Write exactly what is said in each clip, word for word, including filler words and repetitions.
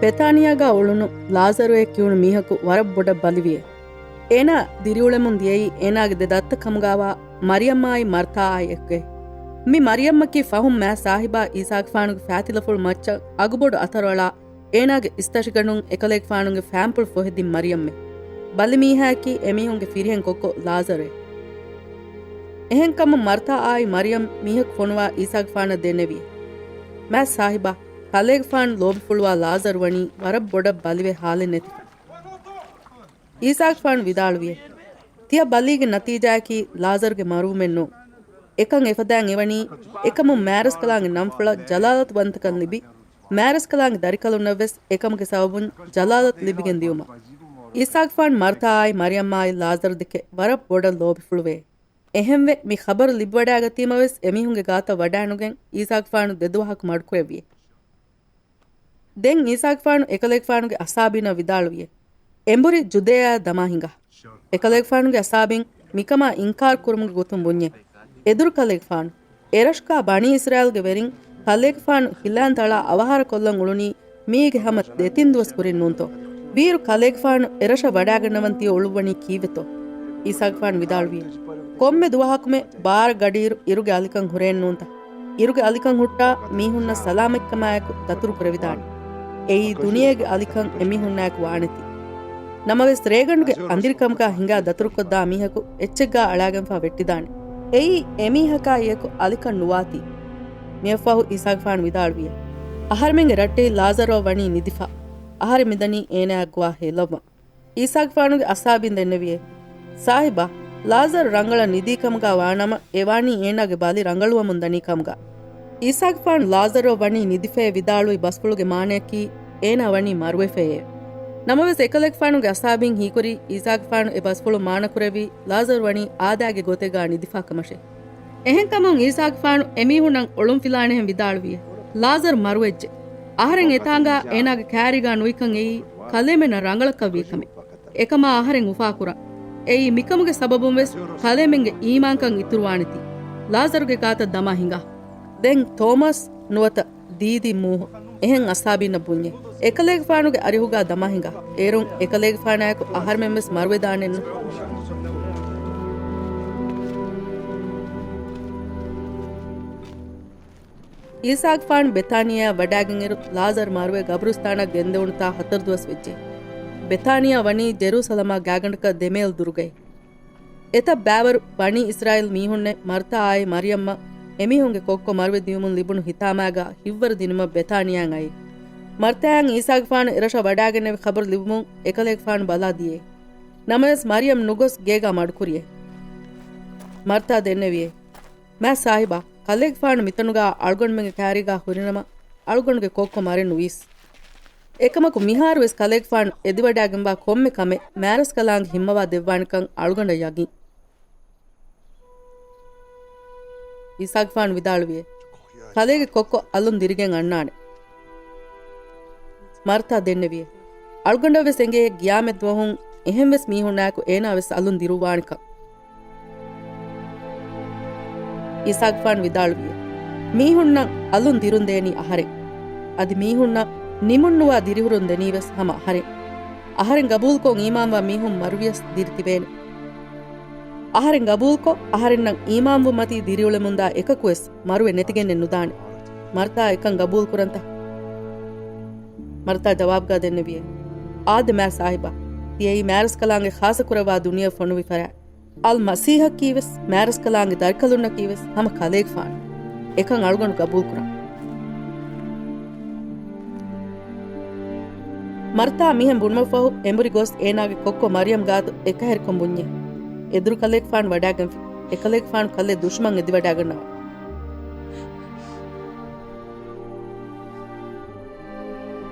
ބެތާނިޔާގަ އުޅުނު ލާޒަރުއޭ ކިޔުނު މީހަކު ވަރަށް ބޮޑަށް ބަލިވިއޭ. އޭނާ ދިރިއުޅެމުން ދިޔައީ އޭނާގެ ދެ ދައްތަ ކަމުގާވާ މަރިޔަމްއާއި މަރްތާއާއި އެކުގައި. މި މަރިޔަމްއަކީ ފަހުން މާތް ސާހިބާ އީސާގެފާނުގެ ފައިތިލަފުޅު މައްޗަށް އަގުބޮޑު އަތަރުއަޅާ، އޭނާގެ އިސްތަށިގަނޑުން އެކަލޭގެފާނުގެ ފާންޕުޅު ފޮހެދިން މަރިޔަމްއޭ. ބަލި މީހާއަކީ އެމީހުންގެ ފިރިހެން ކޮއްކޮ ލާޒަރުއޭ. އެހެންކަމުން މަރްތާއާއި މަރިޔަމް މީހަކު ފޮނުވާ އީސާގެފާނަށް ދެންނެވިއޭ. މާތް ސާހިބާ، ކަލޭގެފާނު ލޯބިފުޅުވާ ލާޒަރު ވަނީ ވަރަށް ބޮޑަށް ބަލިވެ ހާލެއް ނެތިފަ. އީސާގެފާނު ވިދާޅުވިއޭ، ތިޔަ ބަލީގެ ނަތީޖާއަކީ ލާޒަރުގެ މަރުވުމެއް ނޫން. އެކަން އެފަދައިން އެވަނީ، އެކަމުން މާތްރަސްކަލާނގެ ނަންފުޅަށް ޖަލާލަތުވަންތަކަން ލިބި، މާތްރަސްކަލާނގެ ދަރިކަލުންނަށްވެސް އެކަމުގެ ސަބަބުން ޖަލާލަތު ލިބިގެން ދިއުމަށް. އީސާގެފާނު މަރްތާއާއި މަރިޔަމްއާއި ލާޒަރު ދެކެ ވަރަށް ބޮޑަށް ލޯބިފުޅުވޭ. އެހެންވެ، މި ޚަބަރު ލިބިވަޑައިގަތީމަވެސް އެމީހުންގެ ގާތަށް ވަޑާނުގެން އީސާގެފާނު ދެދުވަހަކު މަޑުކުރެއްވިއޭ. ދެން އީސާގެފާނު އެކަލޭގެފާނުގެ އަސްހާބީންނަށް ވިދާޅުވިއޭ، އެނބުރި ޖުދޭއާއަށް ދަމާ ހިނގާ. އެކަލޭގެފާނުގެ އަސްހާބީން މިކަމާ އިންކާރު ކުރުމުގެ ގޮތުން ބުންޏޭ، އެދުރު ކަލޭގެފާނު، އެރަށުގާ ބަނީ އިސްރާއީލްގެ ވެރިން ކަލޭގެފާނު ހިލާން ތަޅާ އަވަހާރަކޮށްލަން އުޅުނީ މީގެ ހަމަ ދެތިން ދުވަސް ކުރިން ނޫންތޯ؟ ވީއިރު ކަލޭގެފާނު އެރަށަށް ވަޑާގަންނަވަން ތިޔަ އުޅުއްވަނީ ކީއްވެތޯ؟ އީސާގެފާނު ވިދާޅުވިއޭ، ކޮންމެ ދުވަހަކުމެ ބާރަ ގަޑިއިރު އިރުގެ އަލިކަން ހުރޭން ނޫންތަ؟ އިރުގެ އަލިކަން ހުއްޓާ މީހުންނަށް ސަލާމަތްކަމާއެކު ދަތުރު ކުރެވިދާނެ. އެއީ ދުނިޔޭގެ އަލިކަން އެމީހުންނާއެކު ވާނެތީ. ނަމަވެސް ރޭގަނޑުގެ އަނދިރިކަމުގާ ހިނގާ ދަތުރުކޮށްދާ މީހަކު އެއްޗެއްގާ އަޅާގެންފާ ވެއްޓިދާނެ. އެއީ އެމީހަކާއިއެކު އަލިކަން ނުވާތީ. މިއަށްފަހު އީސާގެފާނު ވިދާޅުވިއޭ، އަހަރެމެންގެ ރައްޓެހި ލާޒަރުއަށް ވަނީ ނިދިފަ. އަހަރެން މިދަނީ އޭނާއަށް ގޮވާ ހޭލައްވަން. އީސާގެފާނުގެ އަސްހާބީން ދެންނެވިއޭ، ސާހިބާ، ލާޒަރު ރަނގަޅަށް ނިދީ ކަމުގާ ވާނަމަ، އެ ވާނީ އޭނާގެ ބަލި ރަނގަޅުވަމުން ދަނީ ކަމުގާ. އީސާގެފާނު ލާޒަރުއަށް ވަނީ ނިދިފައޭ ވިދާޅުވި ބަސްފުޅުގެ މާނަޔަކީ، އޭނާ ވަނީ މަރުވެފައޭ. ނަމަވެސް، އެކަލޭގެފާނުގެ އަސްހާބީން ހީކުރީ، އީސާގެފާނު އެ ބަސްފުޅު މާނަކުރެއްވީ، ލާޒަރު ވަނީ އާދައިގެ ގޮތެއްގާ ނިދިފާ ކަމަށޭ. އެހެންކަމުން އީސާގެފާނު އެމީހުންނަށް އޮޅުންފިލާނެހެން ވިދާޅުވިއޭ، ލާޒަރު މަރުވެއްޖެ. އަހަރެން އެތާނގާ އޭނާގެ ކާރީގާ ނުވިކަން އެއީ ކަލޭމެންނަށް ރަނގަޅަކަށް ވީ ކަމެއް. އެކަމާ އަހަރެން އުފާކުރަން. އެއީ މިކަމުގެ ސަބަބުން ވެސް ކަލޭމެންގެ އީމާންކަން އިތުރުވާނެތީ. ލާޒަރުގެ ގާތަށް ދަމާ ހިނގާ. ދެން ތޯމަސް ނުވަތަ ދީދީ މޫހު އެހެން އަސްހާބީންނަށް ބުންޏޭ، އެކަލޭގެފާނުގެ އަރިހުގާ ދަމާ ހިނގާ. އޭރުން އެކަލޭގެފާނާއެކު އަހަރެމެން ވެސް މަރުވެދާނެއްނު. އީސާގެފާނު ބެތާނިޔާއަށް ވަޑާގެންއިރު، ލާޒަރު މަރުވެ ގަބުރުސްތާނަށް ގެންދެވުނުތާ ހަތަރު ދުވަސް ވެއްޖެ. ބެތާނިޔާ ވަނީ ޖެރޫސަލަމާ ގާގަނޑަކަށް ދެ މޭލް ދުރުގައި. އެތައް ބައިވަރު ބަނީ އިސްރާއީލް މީހުންނެއް މަރްތާއާއި މަރިޔަމްއަށް އެމީހުންގެ ކޮއްކޮ މަރުވެ ދިޔުމުން ލިބުނު ހިތާމައިގާ ހިތްވަރު ދިނުމަށް ބެތާނިޔާއަށް އައީ. މަރްތާއަށް އީސާގެފާނު އެރަށަށް ވަޑާގެންނެވި ޚަބަރު ލިބުމުން އެކަލޭގެފާނު ބަލާ ދިޔައީ. ނަމަވެސް މަރިޔަމް ނުގޮސް ގޭގާ މަޑުކުރިއޭ. މަރްތާ ދެންނެވިއޭ، މާތް ސާހިބާ، ކަލޭގެފާނު މިތަނުގާ އަޅުގަނޑުމެންގެ ކާރީގާ ހުރިނަމަ، އަޅުގަނޑުގެ ކޮއްކޮ މަރެއް ނުވީސް. އެކަމަކު މިހާރުވެސް ކަލޭގެފާނު އެދިވަޑާގެންވާ ކޮންމެ ކަމެއް މާތްރަސްކަލާނގެ ހިންމަވާ ދެއްވާނެކަން އަޅުގަނޑަށް ޔަގީން. އީސާގެފާނު ވިދާޅުވިއޭ، ކަލޭގެ ކޮއްކޮ އަލުން ދިރިގެން އަންނާނެ. މަރްތާ ދެންނެވިއޭ، އަޅުގަނޑަށް ވެސް އެނގޭ ގިޔާމަތް ދުވަހުން އެހެން ވެސް މީހުންނާއެކު އޭނާ ވެސް އަލުން ދިރުއްވާނެކަން. އީސާގެފާނު ވިދާޅުވިއޭ، މީހުންނަށް އަލުން ދިރުން ދޭނީ އަހަރެން. އަދި މީހުންނަށް ނިމުންނުވާ ދިރިހުރުން ދެނީ ވެސް ހަމަ އަހަރެން. އަހަރެން ގަބޫލުކޮށް އީމާންވާ މީހުން މަރުވިޔަސް ދިރި ތިބޭނެ. އަހަރެން ގަބޫލުކޮށް، އަހަރެންނަށް އީމާންވުމަތީ ދިރިއުޅެމުންދާ އެކަކުވެސް މަރުވެ ނެތިގެންނެއް ނުދާނެ. މަރްތާ އެކަން ގަބޫލުކުރަންތަ؟ މަރްތާ ޖަވާބުގާ ދެންނެވިއޭ، އާދެ މާތް ސާހިބާ، ތިޔައީ މާތްރަސްކަލާނގެ ޚާއްޞަކުރައްވާ ދުނިޔެ ފޮނުވި ފަރާތް. އަލްމަސީޙަކީވެސް، މާތްރަސްކަލާނގެ ދަރިކަލުންނަކީވެސް ހަމަ ކަލޭގެފާނު. އެކަން އަޅުގަނޑު ގަބޫލުކުރަން. މަރްތާ މިހެން ބުނުމަށްފަހު، އެނބުރި ގޮސް އޭނާގެ ކޮއްކޮ މަރިޔަމް ގާތު އެކަހެރިކޮށް ބުންޏޭ، އެދުރު ކަލޭގެފާނު ވަޑާގެންފި. އެކަލޭގެފާނު ކަލޭ ދުޝްމަން އެދިވަޑާގަންނަވާ.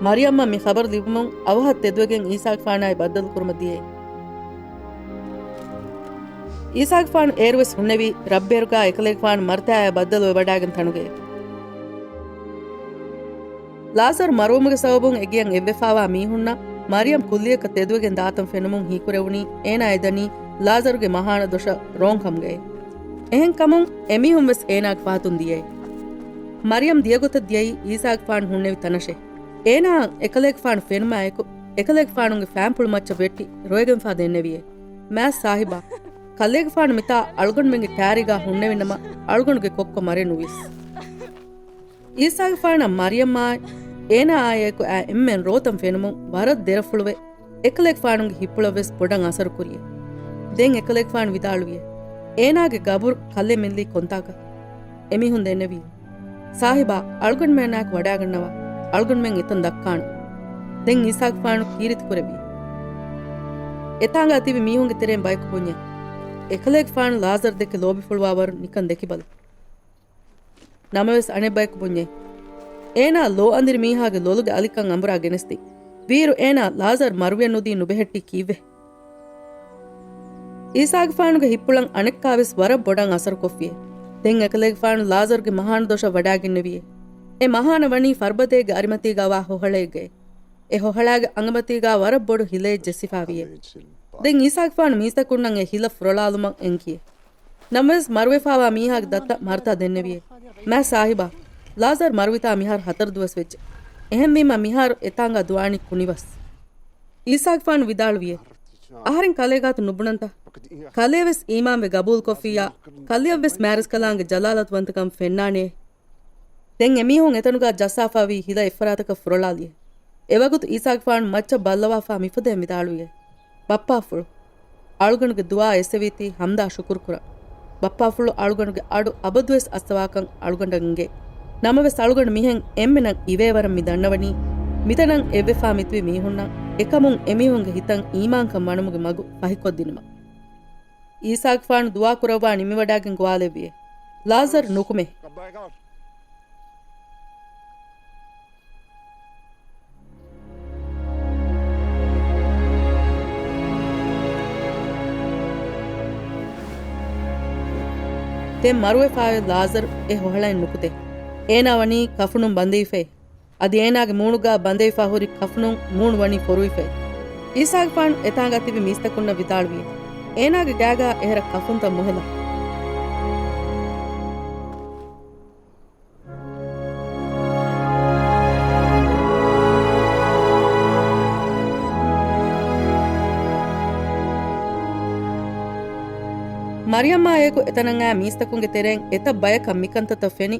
މަރިޔަމްއަށް މި ޚަބަރު ލިބުމުން އަވަހަށް ތެދުވެގެން އީސާގެފާނާއި ބައްދަލުކުރުމަށް ދިޔައީ. އީސާގެފާނު އޭރުވެސް ހުންނެވީ ރަށްބޭރުގާ އެކަލޭގެފާނު މަރްތާއާ ބައްދަލުވެ ވަޑާގެން ތަނުގައޭ. ލާޒަރު މަރުވުމުގެ ސަބަބުން އެގެޔަށް އެއްވެފާވާ މީހުންނަށް މަރިޔަމް ކުއްލިއަކަށް ތެދުވެގެން ދާތަން ފެނުމުން ހީކުރެވުނީ އޭނާ އެދަނީ ލާޒަރުގެ މަހާނަ ދޮށަށް ރޯން ކަމުގައޭ. އެހެންކަމުން އެމީހުން ވެސް އޭނާގެ ފަހަތުން ދިޔައޭ. މަރިޔަމް ދިޔަގޮތަށް ދިޔައީ އީސާގެފާނު ހުންނެވި ތަނަށޭ. އޭނާއަށް އެކަލޭގެފާނު ފެނުމާއެކު، އެކަލޭގެފާނުގެ ފާންޕުޅު މައްޗަށް ވެއްޓި ރޮއެގެންފާ ދެންނެވިއޭ. މާތް ސާހިބާ، ކަލޭގެފާނު މިތާ އަޅުގަނޑުމެންގެ ޓާރީގާ ހުންނެވިނަމަ، އަޅުގަނޑުގެ ކޮއްކޮ މަރެއް ނުވިޔަސް. އީސާގެފާނަށް މަރިޔަމާއި އޭނާއާއެކު އާ އެންމެން ރޯތަން ފެނުމުން ވަރަށް ދެރަފުޅުވެ، އެކަލޭގެފާނުގެ ހިތްޕުޅަށްވެސް ބޮޑަށް އަސަރު ކުރިޔޭ. ދެން އެކަލޭގެފާނު ވިދާޅުވިޔޭ، އޭނާގެ ގަބުރު ކަލޭ މިއްލީ ކޮންތާކަށް؟ އެމީހުން ދެންނެވި، ސާހިބާ، އަޅުގަނޑުމެންނާއެކު ވަޑާގަންނަވާ، އަޅުގަނޑުމެން އެތަން ދައްކާނަން. ދެން އީސާގެފާނު ކީރިތި ކުރެއްވި. އެތާނގާ ތިބި މީހުންގެ ތެރެއިން ބަޔަކު ބުންޏޭ، އެކަލޭގެފާނު ލާޒަރު ދެކެ ލޯބިފުޅުވާވަރު ނިކަން ދެކިބަލަ. ނަމަވެސް އަނެއްބަޔަކު ބުންޏޭ، އޭނާ ލޯ އަނދިރި މީހާގެ ލޮލުގެ އަލިކަން އަނބުރާ ގެނެސްދިން. ވީއިރު އޭނާ ލާޒަރު މަރުވިޔަ ނުދީ ނުބެހެއްޓީ ކީއްވެ؟ އީސާގެފާނުގެ ހިތްޕުޅަށް އަނެއްކާވެސް ވަރަށް ބޮޑަށް އަސަރުކޮށްފިޔޭ. ދެން އެކަލޭގެފާނު ލާޒަރުގެ މަހާނު ދޮށަށް ވަޑާގެންނެވިޔޭ. އެ މަހާނަ ވަނީ ފަރުބަދޭގެ އަރިމަތީގާވާ ހޮހަޅައެއްގައޭ. އެ ހޮހަޅާގެ އަނގަމަތީގާ ވަރަށް ބޮޑު ހިލައެއް ޖެއްސިފާވިޔޭ. ދެން އީސާގެފާނު މީސްތަކުންނަށް އެ ހިލަ ފުރޮޅާލުމަށް އެންކިޔޭ. ނަމަވެސް މަރުވެފާވާ މީހާގެ ދައްތަ މަރުތާ ދެންނެވިޔޭ، މާތް ސާހިބާ، ލާޒަރު މަރުވިތާ މިހާރު ހަތަރު ދުވަސް ވެއްޖެ. އެހެންވީމަ މިހާރު އެތާނގާ ދުވާނީ ކުނިވަސް. އީސާގެފާނު ވިދާޅުވިޔޭ، އަހަރެން ކަލޭގާތު ނުބުނަންތަ؟ ކަލޭވެސް އީމާންވެ ގަބޫލުކޮށްފިއްޔާ، ކަލެޔަށްވެސް މާތްރަސްކަލާނގެ ޖަލާލަތުވަންތަކަން ފެންނާނެ. ދެން އެމީހުން އެތަނުގާ ޖައްސާފާވީ ހިލަ އެއްފަރާތަކަށް ފުރޮޅާލިޔޭ. އެވަގުތު އީސާގެފާނު މައްޗަށް ބައްލަވާފާ މިފަދައިން ވިދާޅުވިޔޭ، ބައްޕާފުޅު، އަޅުގަނޑުގެ ދުޢާ އެއްސެވީތީ ހަމްދާ ޝުކުރު ކުރަން. ބައްޕާފުޅު އަޅުގަނޑުގެ އަޑު އަބަދުވެސް އައްސަވާކަން އަޅުގަނޑަށް އިނގޭ. ނަމަވެސް އަޅުގަނޑު މިހެން އެންމެނަށް އިވޭވަރަށް މި ދަންނަވަނީ، މިތަނަށް އެއްވެފާ މިތިބި މީހުންނަށް އެކަމުން އެމީހުންގެ ހިތަށް އީމާންކަން ވަނުމުގެ މަގު ފަހިކޮށްދިނުމަށް. އީސާގެފާނު ދުޢާ ކުރައްވާ ނިމިވަޑާގެން ގޮވާލެއްވިޔޭ، ލާޒަރު ނުކުމޭ. ދެން މަރުވެފާވެ ލާޒަރު އެ ހޮހަޅައިން ނުކުތޭ. އޭނާ ވަނީ ކަފުނުން ބަނދެވިފައި. އަދި އޭނާގެ މޫނުގާ ބަނދެވިފާ ހުރި ކަފުނުން މޫނު ވަނީ ފޮރުވިފައި. އީސާގެފާނު އެތާނގާ ތިބި މީސްތަކުންނަށް ވިދާޅުވި، އޭނާގެ ގާގާ އެހެރަ ކަފުންތައް މޮހެލާ. މަރިޔަމާއެކު އެތަނަށް އާ މީސްތަކުންގެ ތެރެއިން އެތައް ބަޔަކަށް މިކަންތައްތައް ފެނި،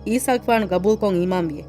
އީސާގެފާނު ގަބޫލުކޮށް އީމާންވިއެ.